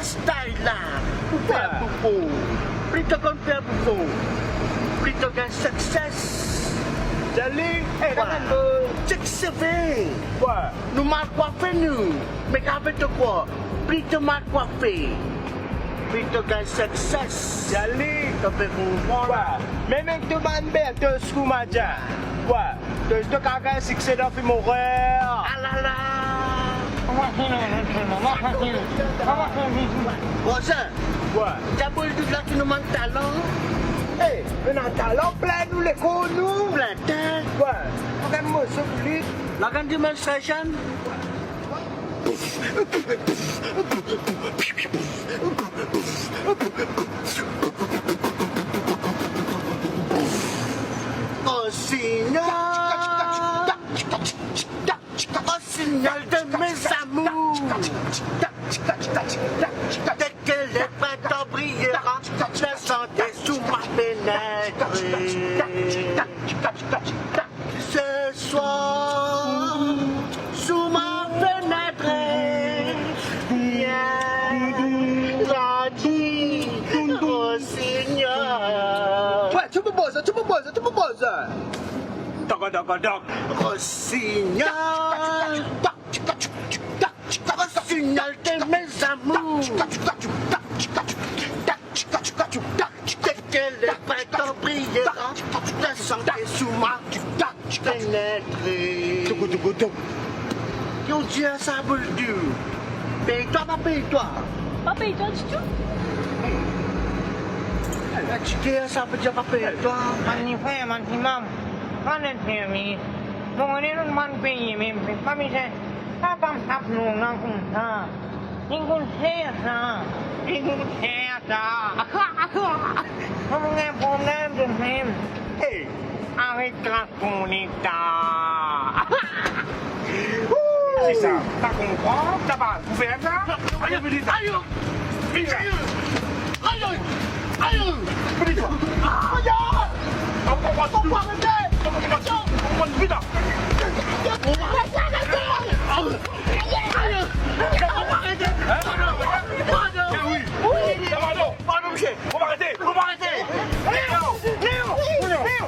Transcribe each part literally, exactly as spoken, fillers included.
sa style la pou fer pou pou. Pli to konn fer pou pou, pli to gagn success. Joli. Ey, la, check seve. Nou mal kwafe nou. Me kapav to krwar, pli to mal kwafe, pli to gagn success. Joli. To pe konpran la. Me mem to bann bel, to skouma dia. To, to kapav gagn sikse dan fim orer. Alala. Rozen. Wi. Diabol dout la, to ena bann talan. Ey, ena talan plin nou lekor nou. Plin, tin. Wi. Regarde mo so plis. Regarde demonstration. Oh Seigneur. Oh Seigneur de mes amours. Dès que le printemps brillera, la santé sous ma fenêtre. Ce soir, sous ma fenêtre, viens, radis, oh Seigneur. Wi, to pou boz, to pou boz, to pou boz. Tok, tok, tok. Oh Seigneur. Oh Seigneur de mes amours. Dès que le printemps brillera, la santé sous ma fenêtre. Toukou, toukou, toukou. Ki ou dir sa, Bouldouz? Pey twa, pa pey twa? Pa pey twa ditou. Ti ker sa pe dir pa per twa. Bann lifrer, bann timam, bann enfermi. Mo kone zot bann peye mem, me pa bizin. Pa bann tap nou la koumsa. Li kout ser sa. Li kout ser sa. Mo gagn problem zot mem. Hey! Avek la Konekta. Kisa? Pa konpran, ta pa ouver sa? Ayo, vini sa. Ayo! Vini sa. Ayo! Ayo! Ayo! Vini sa. Ayo! Konpran, konpran, konpran, vini sa. Ayo! Ayo! Hein? Pardon! Pardon! Pardon, misie! Faut arrêter! Faut arrêter! Léo! Léo! Léo! Léo!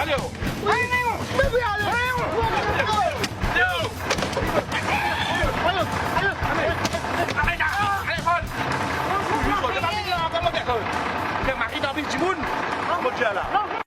Allez, oh. Allez, Léo! Léo! Léo! Arrête, arrête, arrête, arrête. Fè mari dan vil dimoun. Mo dir la.